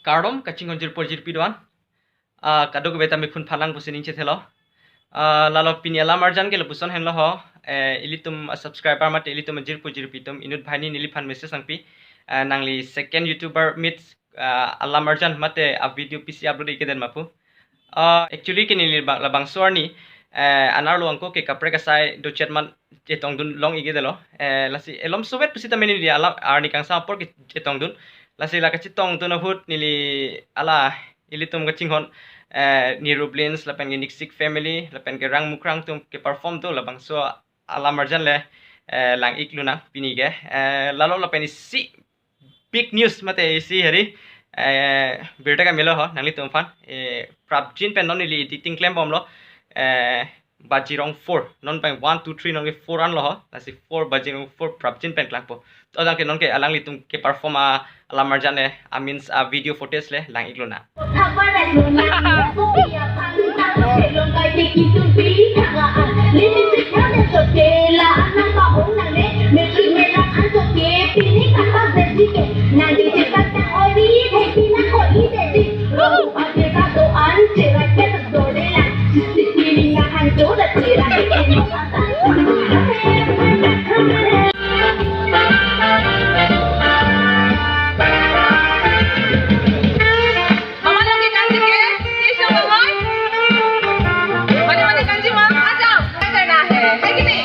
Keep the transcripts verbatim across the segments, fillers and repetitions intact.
Kardom kachinghon jirpo jirpi do-an. Ah, kadokave ta mephun phanang pusi ning chethelo. Ah, lalo pini alam arjan ke lapuson henlo ho. Eh, ilitum a subscriber mate ilitum a jirpo jirpi atum inut banghini neliphan message nangpi. Eh, nangli second YouTuber meets, ah, alam arjan mate a video pisi upload ik-edetma pu. Ah, actually ke neli bang, labangso arni, eh, anerlo angko ke kaprek asai dochet man chetongdun long ik-edetlo. Eh, lasi elom sovet pusitame neli alam arni kangsam apor ke chetongdun. Lasi la kachetongdun ahut neli hala ilitum kachinghon, eh, Nirublins lapen ke Niksik family lapen ke Rang Mukrang atum keperform do labangso alam arjan le, eh, lang-ik lonang pini ke. Eh, lalo lapen isi big news mate isi heri, eh, birta kamelo ho nanglitum aphan. Eh, prapjin pen non neli editing klembomlo. Eh, Bajirong four, non pen one, two, three, non ke four anlo ho. Lasi four Bajirong four prapjin pen klangpo. To jang ke non ke alanglitum keperform a alam arjan le, a means a video footage le lang-ik lonang. Mama lagi kanji ke? Station mama? Mana mana kanji ma? Aja. Kya karna hai? Hai ki nahi?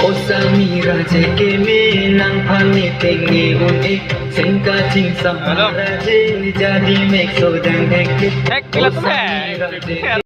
Osami raje keme nangphan ne tengne un-e, sengka chingsam raje jadi mekso jang hek. Hek, kila tum hek. Osami raje